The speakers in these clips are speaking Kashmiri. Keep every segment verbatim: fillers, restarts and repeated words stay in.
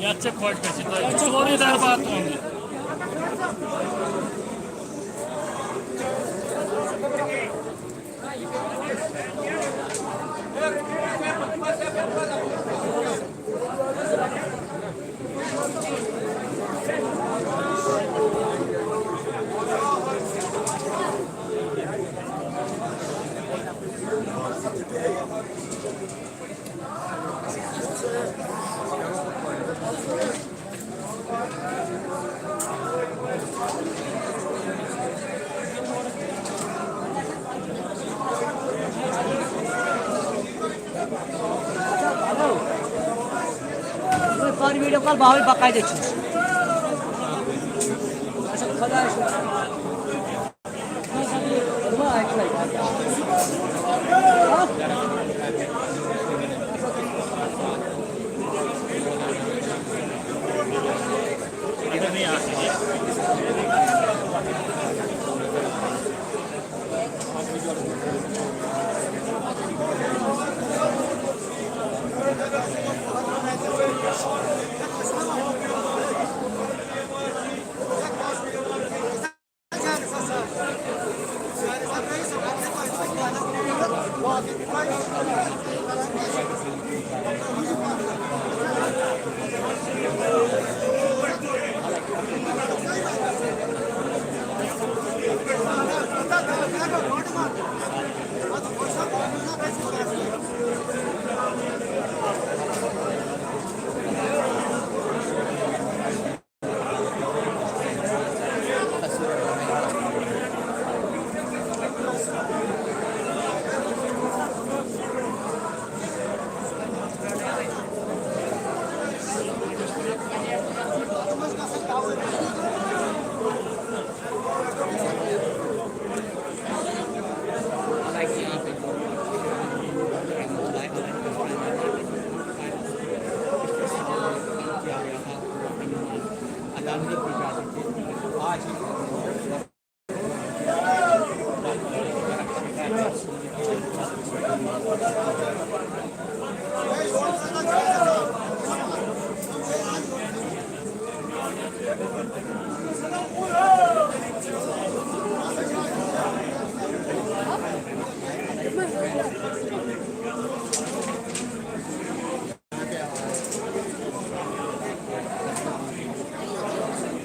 یَتھ چھےٚ خۄش گژھِ، تۄہہِ چھُ سورُے دربار تُہُنٛدُے۔ پر ویڈیو کال باوی بقاعدہ چھُ۔ اچھا، خۄدایَس حوالہٕ۔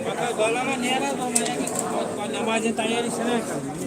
پتہٕ گۄلَن نیران، دوٚپُن، وۄنۍ نٮ۪مازِ تیٲری چھَنہ کرٕنۍ۔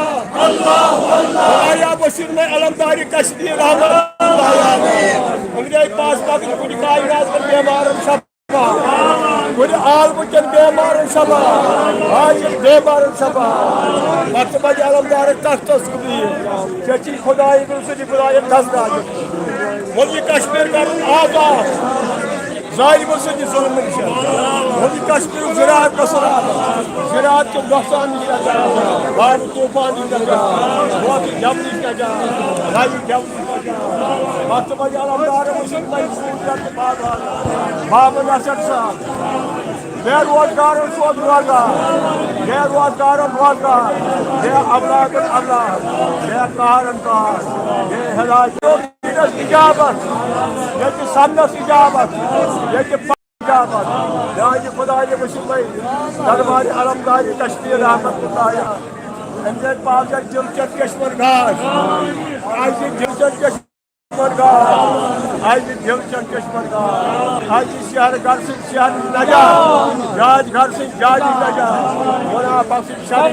اللہ، اللہ، اللہ۔ خدایا بشیر میں علمدار کشمیر رحمت اللہ علیہ۔ انگریز پاس پاک کُنہِ کائنات کٮ۪ن بیمارن شفا، کُنہِ عالمہٕ کٮ۪ن بیمارن شفا، حاجت بیمارن شفا۔ مقصد علمدار تختس کُن یہِ۔ ژےٚ چھُے خداے بِل سُہ تہِ خداے دزراج۔ وۄنۍ یہِ کشمیر کرُن آزاد۔ ظالمن سۭتۍ ظلم نِش۔ وۄنۍ کشمیرُک زراعت گژھن آباد۔ زراعت کہِ نۄقصان نِش نجات۔ بارٕ طوفان نِش نجات۔ موتہٕ گٮ۪ونہٕ نِش نجات۔ لایہِ گٮ۪ونہٕ نِش نجات۔ وقتہٕ منٛز علمدار وٕچھِتھ تۄہہِ سوٗنٛچ رٮ۪تہٕ بابا۔ بابا نصر صاحب۔ بے روزگارن سوز روزگار۔ بے روزگارن روزگار۔ بے اولادن اولاد۔ بے کارن کار۔ بے ہدایت۔ ییٚتہِ اجابت، ییٚتہِ سنس اجابت، ییٚتہِ اجابت۔ میانہِ خدایہِ وٕچھِو تُہۍ دربارِ علمدارِ کشمیر رحمت اللہ۔ أمۍ سۭتۍ پاو جان دِل چٮ۪تھ کشمیر گاش۔ اَسہِ دِل چٮ۪تھ کشمیر گاش۔ اَسہِ دِل چٮ۪تھ کشمیر گاش۔ اَسہِ شہر گھر سٕنٛدۍ شہر نجات۔ جاج گھر سٕنٛدۍ جاج نجات۔ مُنافع سٕنٛدۍ شہر